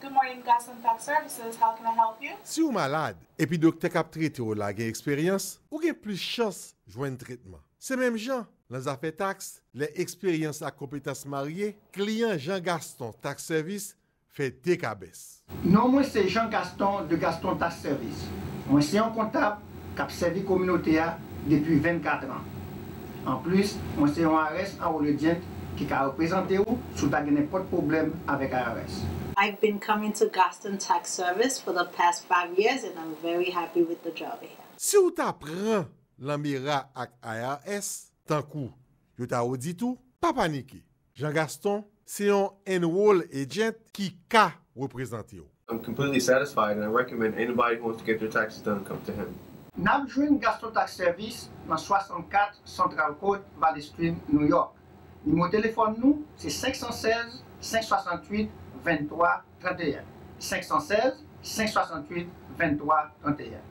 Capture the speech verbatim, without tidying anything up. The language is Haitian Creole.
Good morning, Gaston Tax Services. How can I help you? Si w malad epi doktè k ap trete w la gen eksperyans, ou gen plis chans jwenn tretman. Se menm jan nan zafè taks, lè eksperyans ak konpetans marye, kliyan Jean Gaston Tax Service fè dekabès. Non mwen se Jean Gaston de Gaston Tax Service. Mwen se yon kontab k ap sèvi kominote a depi vennkat an. Anplis, mwen se yon I R S enroled agent ki ka reprezante w si w ta gen nenpòt pwoblèm avèk I R S. I've been coming to Gaston Tax Service for the past five years and I'm very happy with the job here. Si w ta pran lanmera ak I R S, tankou yo ta odit ou, pa panike. Jean Gaston se yon enrolled agent ki ka reprezante w. I'm completely satisfied and I recommend anybody who wants to get their taxes done come to him. N ap jwenn Gaston Tax Service nan swasannkat Central Court, Valley Stream, New York. Nimewo telefòn nou se senk san sèz, senk swasanntuit, venntwa, tranteyen. Senk san sèz, senk swasanntuit, venntwa, tranteyen.